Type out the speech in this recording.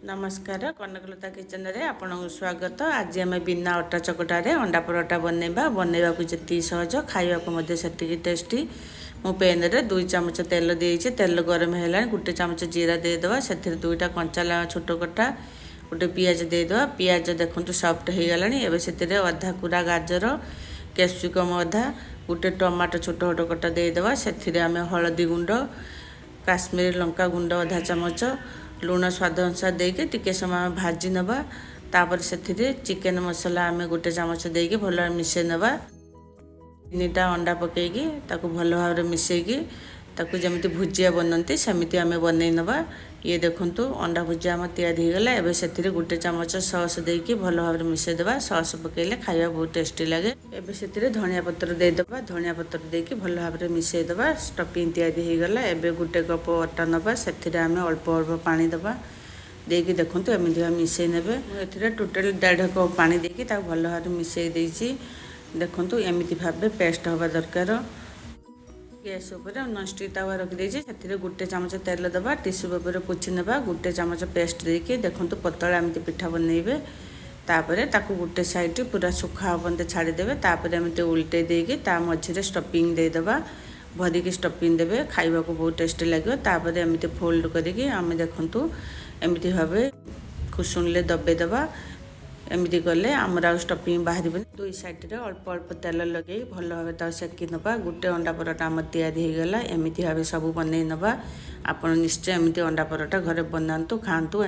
ନମସ୍କାର, କନକଲତା କିଚେନରେ ଆପଣଙ୍କୁ ସ୍ୱାଗତ। ଆଜି ଆମେ ବିନା ଅଟା ଚକଟାରେ ଅଣ୍ଡା ପରଟା ବନେଇବା। ବନେଇବାକୁ ଯେତିକି ସହଜ, ଖାଇବାକୁ ମଧ୍ୟ ସେତିକି ଟେଷ୍ଟି। ମୁଁ ପ୍ୟାନରେ 2 ଚାମଚ ତେଲ ଦେଇଛି। ତେଲ ଗରମ ହେଲାଣି। 1 ଚାମଚ ଜିରା ଦେଇଦେବା। ସେଥିରେ ଦୁଇଟା କଞ୍ଚା ଛୋଟ କଟା, ଗୋଟେ ପିଆଜ ଦେଇଦେବା। ପିଆଜ ଦେଖନ୍ତୁ, ସଫ୍ଟ ହେଇଗଲାଣି। ଏବେ ସେଥିରେ ଅଧା କୁରା ଗାଜର, କ୍ୟାପ୍ସିକମ୍ ଅଧା, ଗୋଟେ ଟମାଟୋ ଛୋଟ ଛୋଟ କଟା ଦେଇଦେବା। ସେଥିରେ ଆମେ ହଳଦୀ ଗୁଣ୍ଡ, କାଶ୍ମୀରୀ ଲଙ୍କା ଗୁଣ୍ଡ ଅଧା ଚାମଚ, ଲୁଣ ସ୍ୱାଦ ଅନୁସାରେ ଦେଇକି ଟିକେ ସମୟ ଆମେ ଭାଜି ନେବା। ତାପରେ ସେଥିରେ ଚିକେନ୍ ମସଲା ଆମେ 1 ଚାମଚ ଦେଇକି ଭଲ ମିଶାଇ ନେବା। ତିନିଟା ଅଣ୍ଡା ପକାଇକି ତାକୁ ଭଲ ଭାବରେ ମିଶାଇକି ତାକୁ ଯେମିତି ଭୁଜିଆ ବନାନ୍ତି, ସେମିତି ଆମେ ବନେଇ ନେବା। ଇଏ ଦେଖନ୍ତୁ, ଅଣ୍ଡା ଭୁଜିଆ ଆମ ତିଆରି ହେଇଗଲା। ଏବେ ସେଥିରେ 1 ଚାମଚ ସସ୍ ଦେଇକି ଭଲ ଭାବରେ ମିଶାଇ ଦେବା। ସସ୍ ପକାଇଲେ ଖାଇବା ବହୁତ ଟେଷ୍ଟି ଲାଗେ। ଏବେ ସେଥିରେ ଧନିଆ ପତ୍ର ଦେଇଦେବା। ଧନିଆ ପତ୍ର ଦେଇକି ଭଲ ଭାବରେ ମିଶାଇ ଦେବା। ଷ୍ଟଫିଂ ତିଆରି ହେଇଗଲା। ଏବେ 1 କପ୍ ଅଟା ନେବା। ସେଥିରେ ଆମେ ଅଳ୍ପ ଅଳ୍ପ ପାଣି ଦେବା। ଦେଇକି ଦେଖନ୍ତୁ, ଏମିତି ଭାବେ ମିଶାଇ ନେବେ। ମୁଁ ଏଥିରେ ଟୋଟାଲି ଦେଢ଼ କପ୍ ପାଣି ଦେଇକି ତାକୁ ଭଲ ଭାବରେ ମିଶାଇ ଦେଇଛି। ଦେଖନ୍ତୁ, ଏମିତି ଭାବେ ପେଷ୍ଟ ହେବା ଦରକାର। ଗ୍ୟାସ୍ ଉପରେ ନନଷ୍ଟିକ୍ ତାୱା ରଖିଦେଇଛି। ସେଥିରେ 1 ଚାମଚ ତେଲ ଦେବା। ଟିସୁ ପେପରରେ ପୋଛି ନେବା। 1 ଚାମଚ ପେଷ୍ଟ ଦେଇକି ଦେଖନ୍ତୁ, ପତଳା ଏମିତି ପିଠା ବନେଇବେ। ତାପରେ ତାକୁ ଗୋଟେ ସାଇଡ଼୍ ପୁରା ଶୁଖା ପର୍ଯ୍ୟନ୍ତ ଛାଡ଼ିଦେବେ। ତାପରେ ଏମିତି ଉଲଟେଇ ଦେଇକି ତା ମଝିରେ ଷ୍ଟଫିଂ ଦେଇଦେବା। ଭରିକି ଷ୍ଟଫିଂ ଦେବେ, ଖାଇବାକୁ ବହୁତ ଟେଷ୍ଟି ଲାଗିବ। ତାପରେ ଏମିତି ଫୋଲ୍ଡ କରିକି ଆମେ ଦେଖନ୍ତୁ, ଏମିତି ଭାବେ ଖୁସୁଣିରେ ଦବେଇ ଦେବା। ଏମିତି କଲେ ଆମର ଆଉ ଷ୍ଟଫିଂ ବାହାରିବନି। ଦୁଇ ସାଇଡ଼ରେ ଅଳ୍ପ ଅଳ୍ପ ତେଲ ଲଗେଇ ଭଲ ଭାବେ ତାକୁ ସେକି ନେବା। ଗୋଟେ ଅଣ୍ଡା ପରଟା ଆମର ତିଆରି ହେଇଗଲା। ଏମିତି ଭାବେ ସବୁ ବନେଇ ନେବା। ଆପଣ ନିଶ୍ଚୟ ଏମିତି ଅଣ୍ଡା ପରଟା ଘରେ ବନାନ୍ତୁ, ଖାଆନ୍ତୁ।